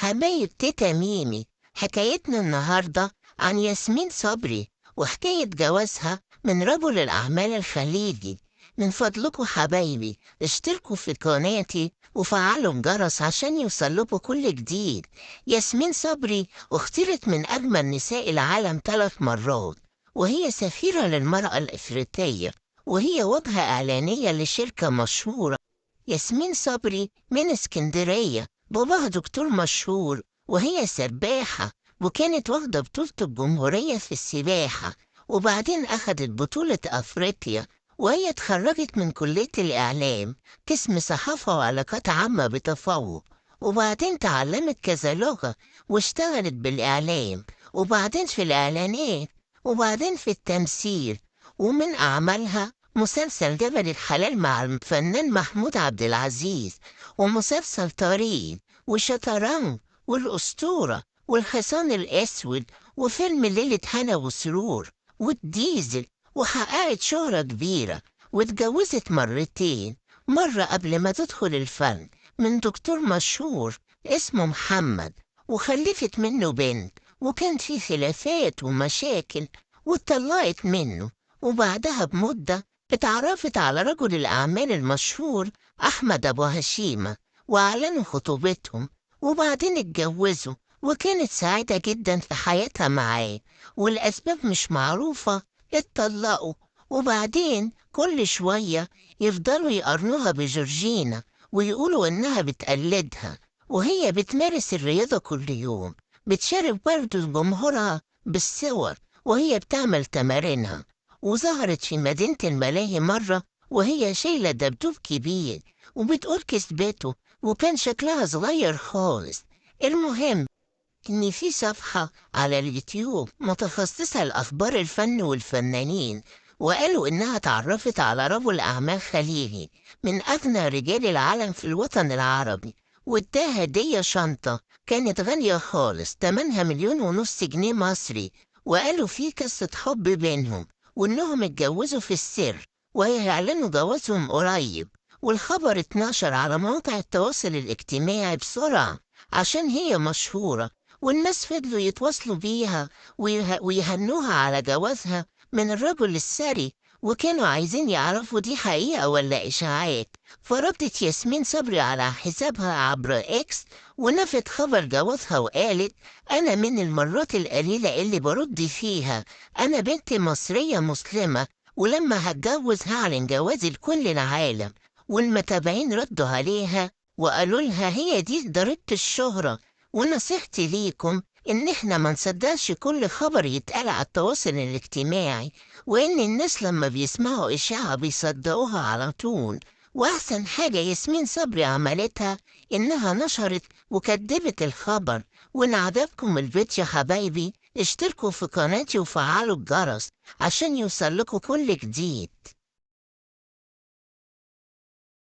حبايب تيتا ميمي، حكايتنا النهاردة عن ياسمين صبري وحكاية جوازها من رجل الأعمال الخليجي. من فضلكم حبايبي اشتركوا في قناتي وفعلوا الجرس عشان يوصلكوا كل جديد. ياسمين صبري اختيرت من أجمل نساء العالم 3 مرات، وهي سفيرة للمرأة الإفريقية، وهي واجهة إعلانية لشركة مشهورة. ياسمين صبري من اسكندرية، باباها دكتور مشهور، وهي سباحة، وكانت واخدة بطولة الجمهورية في السباحة، وبعدين أخدت بطولة أفريقيا. وهي اتخرجت من كلية الإعلام قسم صحافة وعلاقات عامة بتفوق، وبعدين تعلمت كذا لغة واشتغلت بالإعلام، وبعدين في الإعلانات، وبعدين في التمثيل. ومن أعمالها مسلسل جبل الحلال مع الفنان محمود عبد العزيز، ومسلسل طريق، وشطرنج، والأسطورة، والحصان الأسود، وفيلم ليلة هنا وسرور، والديزل. وحققت شهرة كبيرة، واتجوزت مرتين، مرة قبل ما تدخل الفن من دكتور مشهور اسمه محمد، وخلفت منه بنت، وكان في خلافات ومشاكل واتطلقت منه. وبعدها بمدة اتعرفت على رجل الأعمال المشهور أحمد أبو هشيمة، وأعلنوا خطوبتهم، وبعدين اتجوزوا، وكانت سعيدة جدا في حياتها معاه، والأسباب مش معروفة اتطلقوا. وبعدين كل شوية يفضلوا يقارنوها بجورجينا ويقولوا إنها بتقلدها، وهي بتمارس الرياضة كل يوم، بتشارك برضه جمهورها بالصور وهي بتعمل تمارينها. وظهرت في مدينة الملاهي مرة وهي شايلة دبدوب كبير وبتقول كسبته، وكان شكلها صغير خالص. المهم إن في صفحة على اليوتيوب متخصصة لأخبار الفن والفنانين، وقالوا إنها تعرفت على رجل أعمال خليجي من أغنى رجال العالم في الوطن العربي، واداها هدية شنطة كانت غالية خالص، تمنها 1.5 مليون جنيه مصري. وقالوا في قصة حب بينهم، وإنهم اتجوزوا في السر وهيعلنوا جوازهم قريب. والخبر اتنشر على مواقع التواصل الاجتماعي بسرعة عشان هي مشهورة، والناس فضلوا يتواصلوا بيها ويهنوها على جوازها من الرجل الثري، وكانوا عايزين يعرفوا دي حقيقة ولا إشاعات. فردت ياسمين صبري على حسابها عبر إكس ونفت خبر جوازها وقالت: أنا من المرات القليلة اللي برد فيها، أنا بنت مصرية مسلمة، ولما هتجوز هعلن جوازي لكل العالم. والمتابعين ردوا عليها وقالوا لها هي دي ضريبة الشهرة، ونصيحتي ليكم إن إحنا ما نصدقش كل خبر يتقال على التواصل الاجتماعي، وإن الناس لما بيسمعوا إشاعة بيصدقوها على طول. وأحسن حاجة ياسمين صبري عملتها إنها نشرت وكدبت الخبر. وإن عجبكم الفيديو حبايبي اشتركوا في قناتي وفعلوا الجرس عشان يوصل لكم كل جديد.